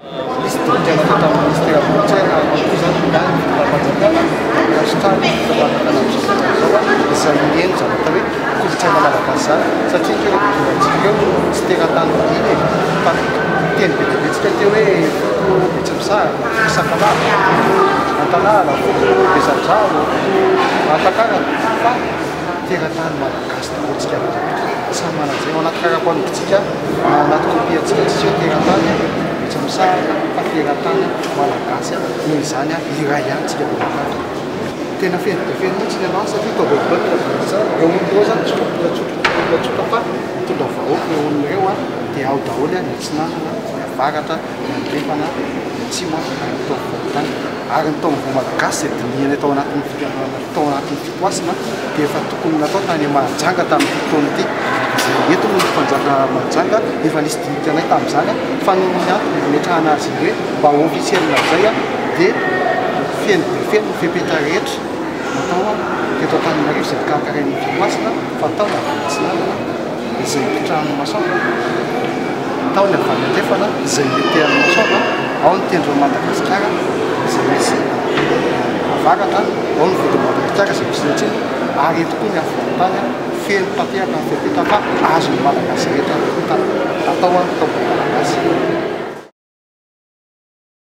Nisy dinika natao tamin'ny minisiteran'ny Kolontsaina ary koa izany ny ny fitondram-panjakana nankasitrahana ny fitondram-panjakana amin'izao fotoana izao izay mihaino izany atao hoe kolontsaina malagasy izany satria ireo mpitondra antsika ireo tsy teratany vahiny e fa niteny be dia be tsika teo hoe foko Betsimisaraka, foko Sakalava, foko Antanala, foko Bezandrano, foko Antakarana fa teratany malagasy daholo tsika rehetra. Samy manana izay ao anaty karapanondrontsika na ao anaty kopiantsika tsisy hoe teratany Betsimisaraka fa teratany malagasy noho izany iray ihany tsika mianakavy. Tena feno dia feno mihitsy ny anao satria tao voalohany tena voalohany tsara. Ireo olona ireo izany tsy olona tsotra olona tsotra fa mitondra vahoaka ireo olona ireo dia ao daholo ny atsinanana, ny avaratra, ny andrefana, ny atsimo ary ny tao afovoan-tany. Ary ny taom-baovao malagasy izay dinihanay tao anatin'ny fikambanana tao anatin'ny Fitohasina dia efa tokony natao tany Mahajanga tamin'ity taona ity. Izay eto moa ny mpanjaka Mahajanga efa nisy dinika anay tamin'izany fa noho ny antony nametrahana azy iny hoe mba ho officiel amin'izay dia feno dia feno ny fepetra rehetra natao teto Antananarivo izay nokarakarain'ny Fitohasina fa tao ny avy any Atsinanana izay ipetrahan'ny masoandro, tao ny avy any Andrefana izay iletehan'ny masoandro, ao ny tendron'i Madagasikara izay misy avaratra, ao ny vodin'i Madagasikara izay misy ny atsimo, ary eto koa ny afovoan-tany feno tanteraka ny fepetra fa azon'ny Malagasy rehetra atao ny taom-baovao malagasy.